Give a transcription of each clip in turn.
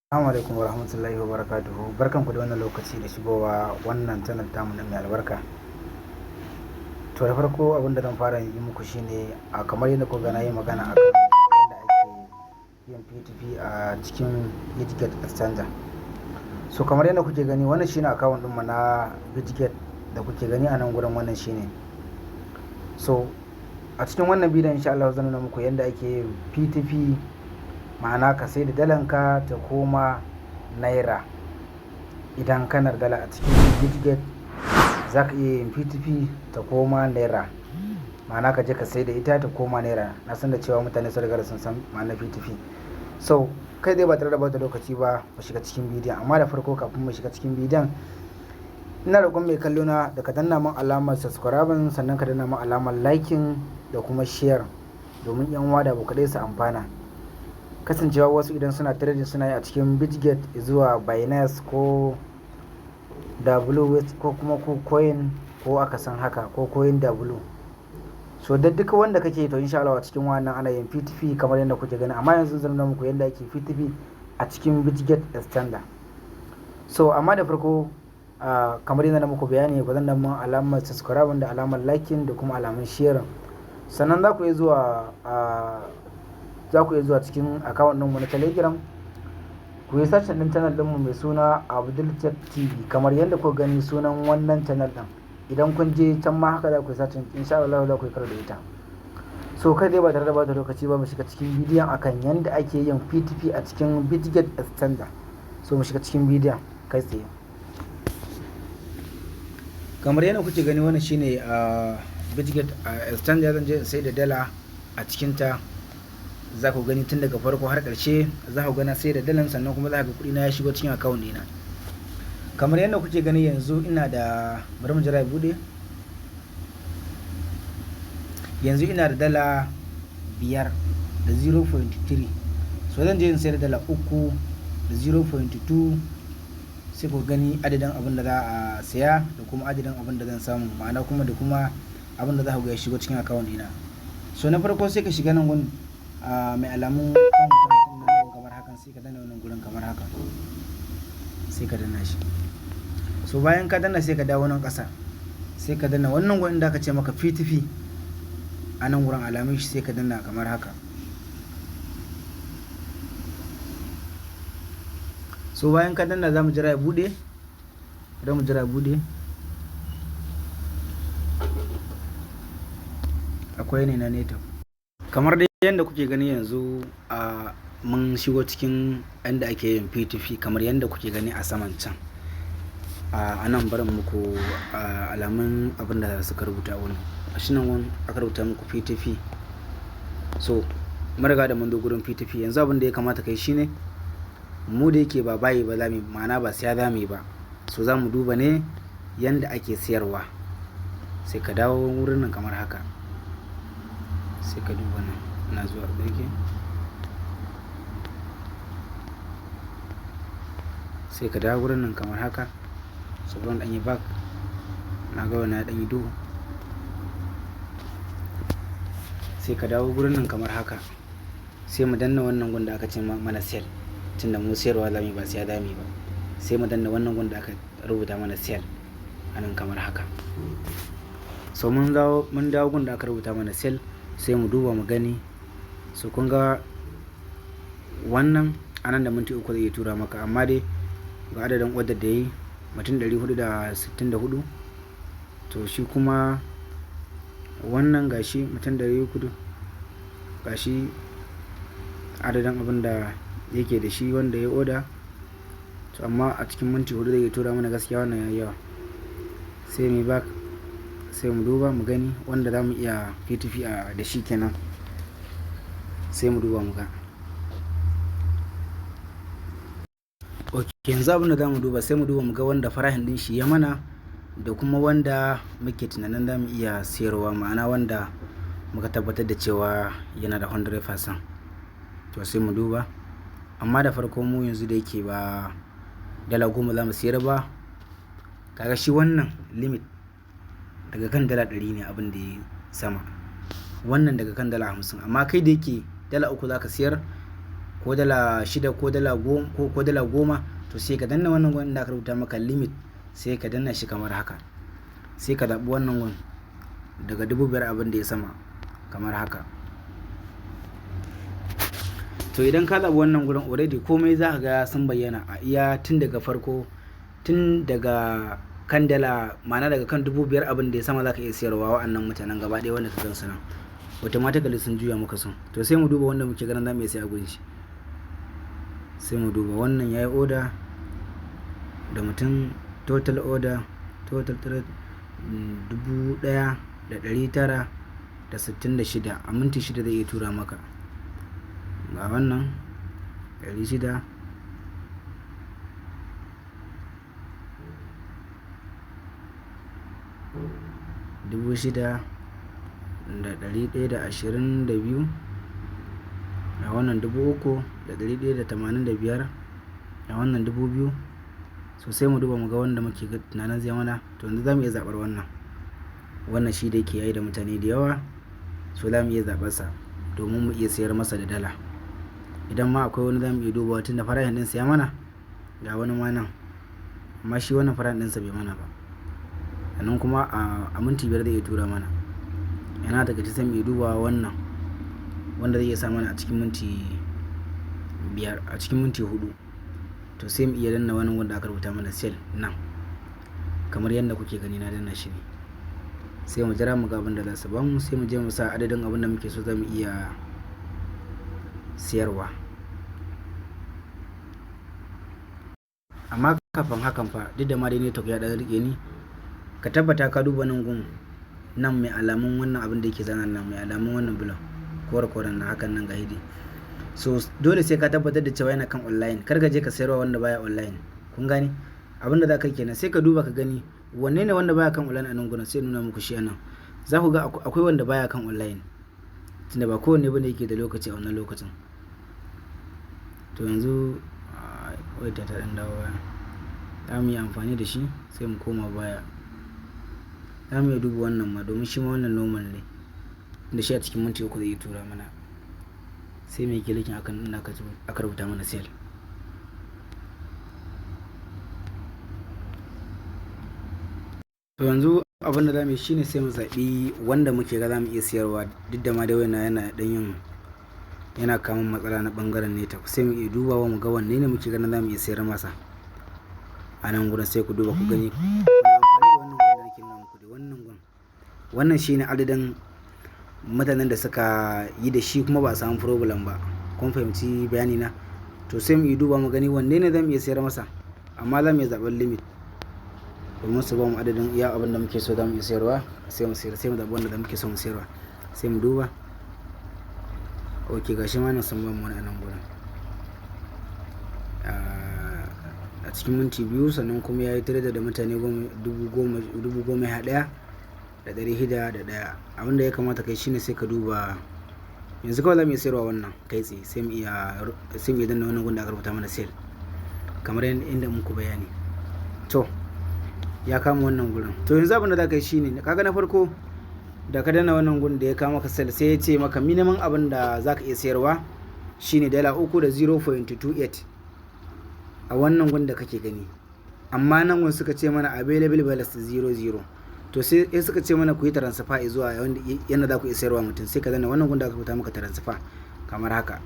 Assalamu alaikum warahmatullahi wabarakatuhu. Barkanku da wannan lokaci da shigowa wannan channel tamu na mai albarka. To da farko abin da zan fara yi muku shine a kamar yadda kuka ga na yi magana akan yadda ake yin P2P a cikin Bitget Exchanger. So kamar yadda kuke gani, wannan shine account ɗinmu na Bitget da kuke gani a nan gurin, wannan shine. So a cikin wannan bidiyon, insha Allah, zan nuna muku yadda ake yin P2P, ma'ana ka sai da dalanka ta koma naira. Idan kana da dala a cikin Bitget, za ka iya yin P2P ta koma naira, ma'ana ka je ka sai da ita ta koma naira. Na san da cewa mutane sun riga da sun san ma'anar P2P. So kai dai ba tare da bata lokaci ba, mu shiga cikin bidiyon. Amma da farko, kafin mu shiga cikin bidiyon, ina roƙon mai kallo na da ka danna min alamar subscribing, sannan ka danna min alamar liking da kuma share, domin yan uwa da abokanai su amfana. Kasancewa wasu idan suna trading suna yi a cikin Bitget zuwa Binance ko W ko kuma ko coin ko akasin haka ko coin W. So da duka wanda kake, to insha Allah a cikin wannan ana yin P2P kamar yadda kuke gani. Amma yanzu zan nuna muku yadda ake P2P a cikin Bitget Exchanger. So amma da farko, kamar yadda na muku bayani, ku danna mun alamar subscribe da alamar liking da kuma alamar sharing. Sannan za ku iya zuwa cikin account ɗinmu na Telegram, ku yi search ɗin channel ɗinmu mai suna Abdul Tech TV, kamar yadda kuka gani sunan wannan channel ɗin. Idan kun je can ma haka za ku yi searching, insha Allah za ku yi karo da ita. So kai dai ba tare da bata lokaci ba, mu shiga cikin bidiyon akan yadda ake yin P2P a cikin Bitget Exchanger. So mu shiga cikin bidiyon kai tsaye. Kamar yadda kuke gani, wannan shine Bitget Exchanger. Zan je in sai da dala a cikinta. Za ku gani tun daga farko har ƙarshe, za ku ga na sai da dalan, sannan kuma za ku ga kuɗi na ya shigo cikin account ɗina. Kamar yadda kuke gani, yanzu ina da, bari mu jira ya buɗe. Yanzu ina da dala 5 da 0.3. So zan je in sayar da dala 3 da 0.2, sai ku gani adadin abin da za a saya da kuma adadin abin da zan samu, ma'ana kuma da kuma abin da za ku ga ya shigo cikin account ɗina. So na farko sai ka shiga nan gun mai alamun kan mutum nan kamar hakan, sai ka danna wannan gurin kamar haka, sai ka danna shi. So bayan ka danna, sai ka dawo nan ƙasa, sai ka danna wannan gurin da aka ce maka P2P a nan gurin, alamun shi, sai ka danna kamar haka. So bayan ka danna, za mu jira ya buɗe. Idan mu jira ya buɗe, akwai ne na network. Kamar dai yadda kuke gani, yanzu a mun shigo cikin inda ake yin P2P, kamar yadda kuke gani a saman can. A nan barin muku alamun abin da suka rubuta wani a shi nan wani aka rubuta muku P2P. So mun riga da mun zo gurin P2P. Yanzu abin da ya kamata kai shine, mu da yake ba buy ba zamu, ma'ana ba siya zamu ba, so za mu duba ne yanda ake siyarwa. Sai ka dawo wurin nan kamar haka, sai ka duba nan. Ina zuwa da yake, sai ka dawo wurin nan kamar haka. So bari ɗan yi back, na ga wani ya ɗan yi duhu. Sai ka dawo gurin nan kamar haka, sai mu danna wannan gun da aka ce mana sell, tunda mu siyarwa zamu yi ba siya zamu yi ba. Sai mu danna wannan gun da aka rubuta mana sell a nan kamar haka. So mun dawo gun da aka rubuta mana sell, sai mu duba mu gani. So kun ga wannan anan da minti 3 zai iya tura maka, amma dai ga adadin order da yayi, mutum 464. To shi kuma wannan gashi mutum 300, gashi adadin abin da yake da shi wanda ya order. To amma a cikin minti 4 zai iya tura mana, gaskiya wannan yayi yawa. Sai mu back, sai mu duba mu gani wanda za mu iya P2P a da shi kenan. Sai mu duba mu ga. Ok, yanzu abin da za mu duba, sai mu duba mu ga wanda farashin ɗin shi ya mana da kuma wanda muke tunanin za mu iya siyarwa, ma'ana wanda muka tabbatar da cewa yana da 100%. To sai mu duba. Amma da farko, mu yanzu da yake ba dala 10 za mu siyar ba, kaga shi wannan limit daga kan dala 100 ne abin da ya sama. Wannan daga kan dala 50. Amma kai da yake dala 3 za ka siyar, ko $6 ko $10 ko $10. To sai ka danna wannan gun da aka rubuta maka limit, sai ka danna shi kamar haka. Sai ka zaɓi wannan gun daga 5,000 abin da ya sama kamar haka. To idan ka zaɓi wannan gurin, already komai za ka ga sun bayyana a iya tun daga farko, tun daga kan dala, ma'ana daga kan 5,000 abin da ya sama za ka iya siyarwa wa'annan mutanen gaba ɗaya wanda ka gan su nan. Automatically sun juya maka sun. To sai mu duba wanda muke ganin za mu iya siya a gurin shi. Sai mu duba wannan ya yi order da mutum, total order, total trade 1,966, a minti 6 zai iya tura maka. Ga wannan 600, 6,122. Ga wannan 3,185. Ga wannan 2,000. So sai mu duba mu ga wanda muke tunanin zai mana. To yanzu za mu iya zaɓar wannan. Wannan shi da yake yayi da mutane da yawa. So za mu iya zaɓar sa domin mu iya sayar masa da dala. Idan ma akwai wani za mu iya dubawa tunda farashin ɗinsa ya mana. Ga wani ma nan. Amma shi wannan farashin ɗinsa bai mana ba. Sannan kuma a minti 5 zai iya tura mana. Yana daga cikin, sai mu iya dubawa wannan wanda zai iya sa mana a cikin minti 5, a cikin minti 4. To sai mu iya danna wannan wanda aka rubuta mana sell nan. Kamar yadda kuke gani na danna shi ne. Sai mu jira mu ga abin da za su bamu, sai mu je mu sa adadin abin da muke so za mu iya siyarwa. Amma kafin hakan fa, duk da ma dai network ya ɗan riƙe ni, ka tabbata ka duba nan gun nan mai alamun wannan abin da yake zanen nan, mai alamun wannan bulon kore koren nan hakan nan ga hidi. So dole sai ka tabbatar da cewa yana kan online. Kar ka je ka sayarwa wanda baya online. Kun gane? Abin da za ka yi kenan, sai ka duba ka gani wanne ne wanda baya kan online a nan gurin, sai nuna muku shi a nan. Za ku ga akwai wanda baya kan online. Tunda ba kowanne bane yake da lokaci a wannan lokacin. To yanzu wayar ta ɗan dawo baya. Za mu yi amfani da shi sai mu koma baya. Za mu iya duba wannan ma domin shi ma wannan normal ne. Tunda shi a cikin minti 3 zai iya tura mana. Sai muyi clicking akan inda aka rubuta mana sell. To yanzu abin da za mu yi shine sai mu zaɓi wanda muke ga za mu iya siyarwa, duk da ma dai wayan yana ɗan yin, yana kawo matsala na ɓangaren network. Sai mu iya dubawa mu ga wanne ne muke ganin za mu iya sayar masa. A nan gurin sai ku duba ku gani. Kuna amfani da wannan gun da nake nuna muku dai wannan gun. Wannan shine adadin mutanen da suka yi da shi kuma ba a samu problem ba. Kun fahimci bayani na? To sai mu iya duba mu gani wanne ne za mu iya sayar masa. Amma za mu iya zaɓan limit domin su bamu adadin iya abin da muke so za mu iya sayarwa, sai mu sayar, sai mu zaɓi wanda muke so mu sayarwa. Sai mu duba. Ok, ga shi ma nan sun bamu wani a nan gurin. A cikin minti 2, sannan kuma ya yi trade da mutane goma, 10,000, 11,601. Abin da ya kamata kai shine sai ka duba. Yanzu kawai za mu iya sayarwa wannan kai tsaye, sai mu iya danna wannan gun da aka rubuta mana sell. Kamar inda muku bayani. To ya kama wannan gurin. To yanzu abin da za ka yi shine, ka ga na farko da ka danna wannan gun da ya kama maka sell, sai ya ce maka minimum abin da za ka iya sayarwa shine $3 da 0.28 a wannan gun da kake gani. Amma nan gun suka ce mana available balance zero zero. To sai suka ce mana ku yi transfer zuwa yanda za ku iya sayarwa mutum. Sai ka danna wannan gun da aka rubuta maka transfer kamar haka.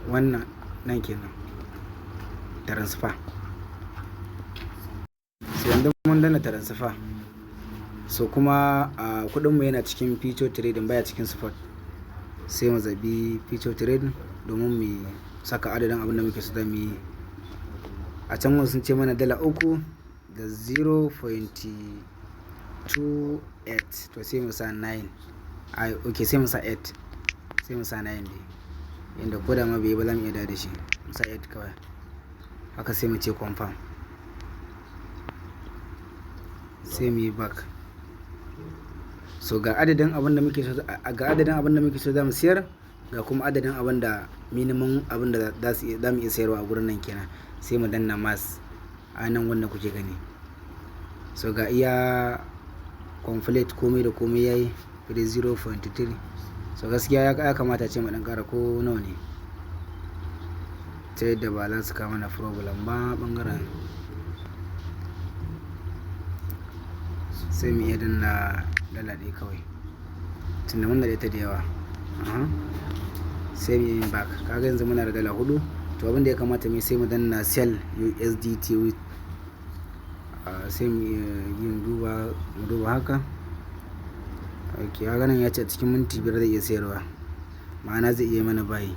Wannan nan kenan transfer. Sai yanzu mun danna transfer. So kuma kuɗin mu yana cikin future trading, baya cikin spot. Sai mu zaɓi future trading domin mu saka adadin abin da muke so za mu yi. A can sun ce mana $3 da 0.28. To sai mu sa 9. Ai okay, sai mu sa 8. Sai mu sa 9 dai. Yanda ko da ma bai yi ba za mu iya dawo da shi. Mu sa 8 kawai. Haka sai mu ce confirm. Sai muyi back. So ga adadin abin da muke so, ga adadin abin da muke so za mu siyar, ga kuma adadin abin da minimum abin da za su iya, za mu iya sayarwa a gurin nan kenan. Sai mu danna max a nan wanda kuke gani. So ga iya complete, komai da komai yayi 0.3. So gaskiya ya kamata ce mu ɗan ƙara ko nawa ne, ta yadda ba za su kawo mana problem ba ɓangaren. Sai mu iya danna dala ɗaya kawai, tunda mun da ita da yawa. Sai mu yi back. Kaga yanzu muna da $4. To, abin da ya kamata mu yi, sai mu danna sell USDT with, sai mu yin duba, mu duba haka. Ok, kaga nan ya ce a cikin minti 5 zai iya sayarwa, ma'ana zai iya mana buy.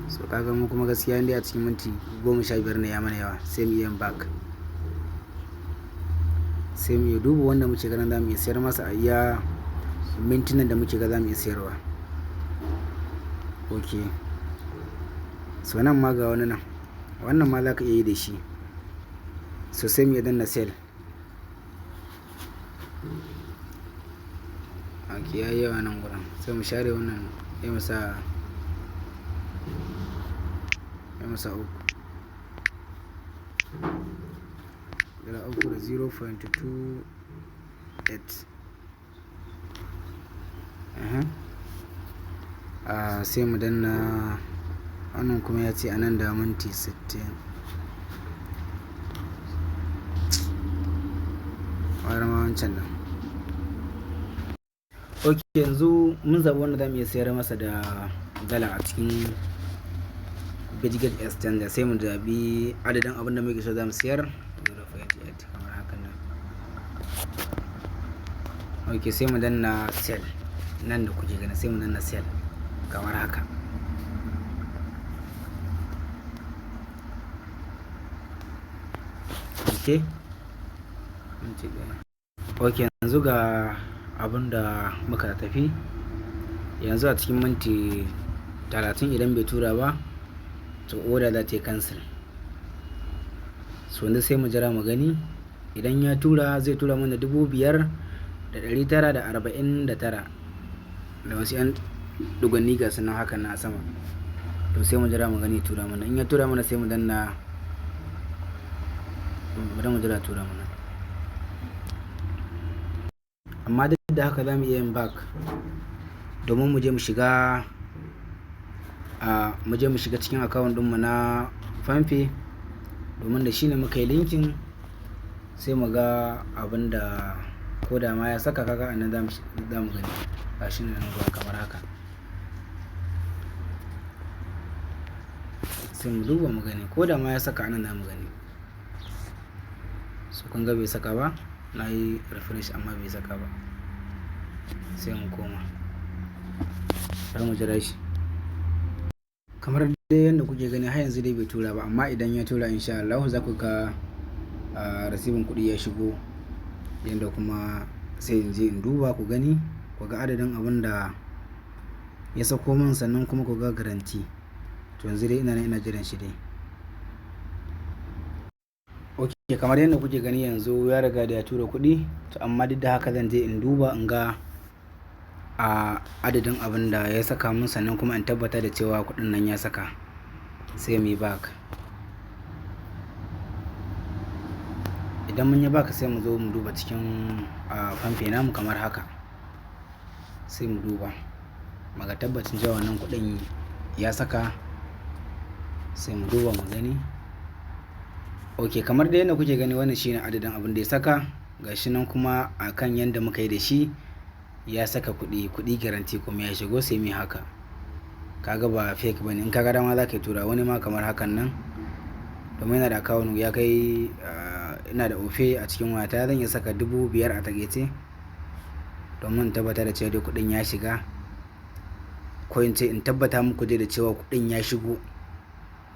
So kaga mu kuma gaskiya indai a cikin minti 15 ne ya mana yawa, sai mu iya yin back. Sai mu iya duba wanda muke ganin za mu iya sayar masa a iya mintunan da muke ga za mu iya sayarwa. Ok. So nan ma ga wani nan, wannan ma za ka iya yi da shi. So sai mu iya danna sell. Ok, ya yi yawa nan gurin. Sai mu share wannan, sai mu sa uku. $3.0.28. Sai mu danna wannan kuma ya ce a nan da minti 60. Ƙwara ma wancan nan. Ok, yanzu mun zaɓi wanda za mu iya sayar masa da dala a cikin Bitget Exchange. Sai mu zaɓi adadin abin da muke so za mu sayar, 0.8 kamar haka nan. Ok, sai mu danna sell nan da kuke gani, sai mu danna sell kamar haka. Ok, minti ɗaya. Ok, yanzu ga abin da muka tafi. Yanzu a cikin minti 30 idan bai tura ba, to order za ta yi cancel. So yanzu sai mu jira mu gani. Idan ya tura, zai tura mana 5,949 da wasu 'yan ɗigonnin ga su nan haka nan a sama. To, sai mu jira mu gani tura mana. In ya tura mana, sai mu danna, bari mu jira tura mana. Amma duk da haka za mu iya yin back domin mu je mu shiga cikin account ɗinmu na PalmPay, domin da shi ne muka yi linking. Sai mu ga abin da ko da ma ya saka. Kaga a nan za mu gani. Gashi nan gurin kamar haka. Sai mu duba mu gani ko da ma ya saka, a nan za mu gani. So kun ga bai saka ba. Na yi refresh amma bai saka ba. Sai mu koma. Bari mu jira shi. Kamar dai yadda kuke gani, har yanzu dai bai tura ba, amma idan ya tura, in sha Allahu za ku ga receiving kuɗi ya shigo. Yanda kuma sai in je in duba ku gani, ku ga adadin abun da ya sako min, sannan kuma ku ga guarantee. To, yanzu dai ina nan ina jiran shi dai. Ok, kamar yadda kuke gani, yanzu ya riga da ya tura kuɗi. To, amma duk da haka zan je in duba in ga adadin abun da ya saka mun, sannan kuma in tabbata da cewa kuɗin nan ya saka. Sai muyi back. Idan mun yi back, sai mu zo mu duba cikin PalmPay namu kamar haka. Sai mu duba muga tabbacin cewa wannan kuɗin ya saka. Sai mu duba mu gani. Ok, kamar dai yadda kuke gani, wannan shine adadin abin da ya saka. Ga shi nan kuma a kan yanda muka yi da shi, ya saka kuɗi, kuɗi guarantee kuma ya shigo. Sai muyi haka. Kaga ba fake bane. In ka ga dama za ka yi tura wani ma kamar hakan nan. Domin yana da account ya kai, ina da Opay a cikin wayata, zan iya saka 5,000 a takaice domin in tabbatar da cewa dai kuɗin ya shiga. Ko in ce in tabbata muku dai da cewa kuɗin ya shigo.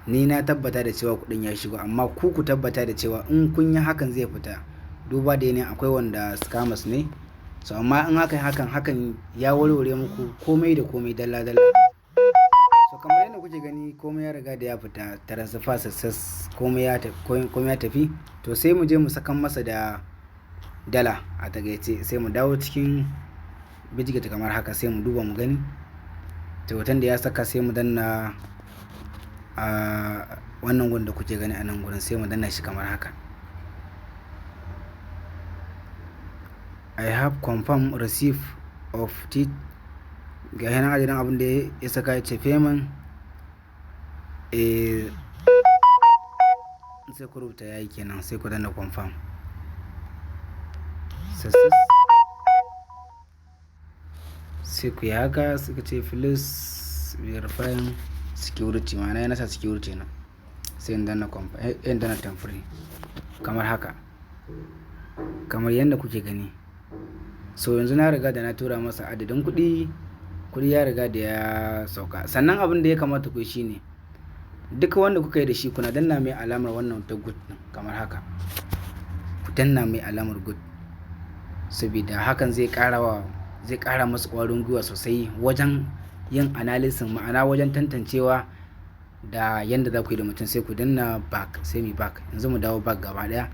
Ni na tabbata da cewa kuɗin ya shigo, amma ku ku tabbata da cewa in kun yi hakan zai fita. Duba da yanayin akwai wanda scammers ne. So amma in haka hakan hakan ya warware muku komai da komai dalla dalla. So kamar yadda kuke gani, komai ya riga da ya fita, transfer success, komai ya tafi. To, sai mu je mu sakan masa da dala a takaice. Sai mu dawo cikin Bitget kamar haka, sai mu duba mu gani. To, hoton da ya saka, sai mu danna a wannan gun da kuke gani a nan gurin, sai mu danna shi kamar haka. I have confirmed receipt of Ga nan adadin abin da ya saka, ya ce payment, sai ku rubuta yayi kenan, sai ku danna confirm. Success. Sai ku yi haka, suka ce "Please verifying security", ma'ana yana sa security na. Sai in danna confirm, in danna temporary kamar haka. Kamar yadda kuke gani. So yanzu na riga da na tura masa adadin kuɗi, kuɗi ya riga da ya sauka. Sannan abin da ya kamata ku yi shine, duk wanda kuka yi da shi, kuna danna mai alamar wannan ta good ɗin kamar haka. Ku danna mai alamar good. Saboda hakan zai ƙara masu ƙwarin gwiwa sosai wajen yin analysis, ma'ana wajen tantancewa da yanda za ku yi da mutum. Sai ku danna back, sai mu back. Yanzu mu dawo back gaba ɗaya.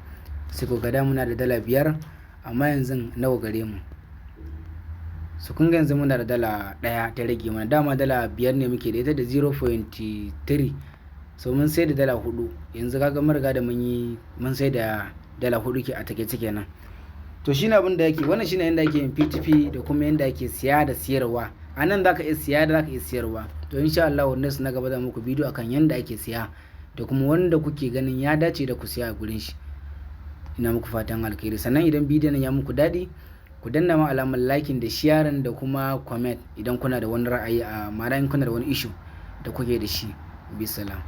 Sai ku ga da muna da $5, amma yanzu nawa gare mu? So kun ga yanzu muna da $1 ta rage mana. Dama $5 ne muke da ita da 0.3. So mun sai da $4. Yanzu kaga mun riga da mun yi, mun sai da $4 ke a takaice kenan. To shine abin da yake, wannan shine yanda ake yin P2P da kuma yanda ake siya da siyarwa. A nan za ka iya siya da za ka iya siyarwa. To insha Allahu next na gaba zan muku bidiyo akan yanda ake siya da kuma wanda kuke ganin ya dace da ku siya a gurin shi. Ina muku fatan alkhairi. Sannan idan bidiyon nan ya muku daɗi, ku danna ma alamar liking da sharing da kuma comment idan kuna da wani ra'ayi, a ma'ana in kuna da wani issue da kuke da shi. Bisalam.